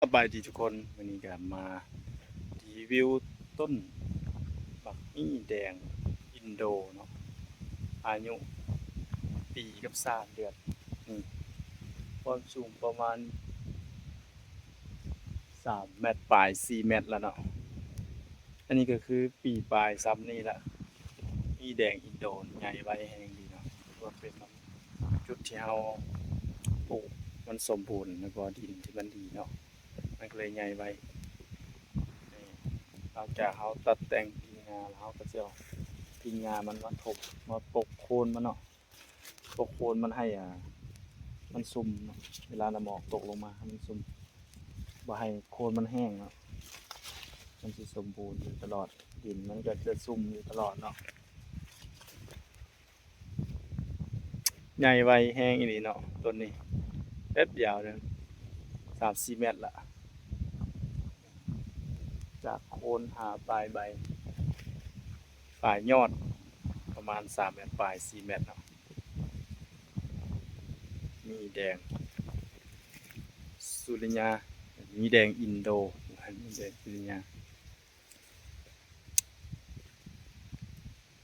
ສະບາຍດີທຸກຄົນ, ມື້ນີ້ກໍມາຣີວິວຕົ້ນໝາກມີແດງອິນໂດເນາະ, ອາຍຸປີກັບສາມເດືອນ. ນີ້ ຄວາມສູງປະມານສາມແມັດປາຍ ສີ່ແມັດລະເນາະ. ອັນນີ້ກໍຄືປີປາຍສ່ຳນີ້ລະ. ມີແດງອິນໂດໃຫຍ່ໄວແຮງດີເນາະ, ຖືວ່າເປັນຈຸດທີ່ເຮົາປູກມັນສົມບູນ ແລ້ວກໍດິນທີ່ມັນດີເນາະ, ມັນກໍເລີຍໃຫຍ່ໄວ. ນີ້ ຫຼັງຈາກເຮົາຕັດແຕ່ງກິ່ງຫຍ້າແລ້ວ ເຮົາກໍຈະເອົາກິ່ງຫຍ້າມັນມາທົບ ມາປົກໂຄນມັນເນາະ, ປົກໂຄນມັນໃຫ້ ອ່າ ມັນຊຸ່ມເນາະ, ເວລານ້ຳໝອກຕົກລົງມາໃຫ້ມັນຊຸ່ມ, ບໍ່ໃຫ້ໂຄນມັນແຫ້ງເນາະ, ມັນຊິສົມບູນຢູ່ຕະຫຼອດ, ດິນມັນກໍຈະຊຸ່ມຢູ່ຕະຫຼອດເນາະ. ໃຫຍ່ໄວແຮງອີ່ຫຼີເນາະຕົ້ນນີ້, ແປັບດຽວໜຶ່ງ ສາມສີ່ແມັດລະ, ຈາກໂຄນຫາປາຍໃບ ປາຍຍອດ ປະມານສາມແມັດປາຍ ສີ່ແມັດເນາະ. ມີແດງສຸລິຍາ, ມີແດງອິນໂດ, ມີແດງສຸລິຍາ.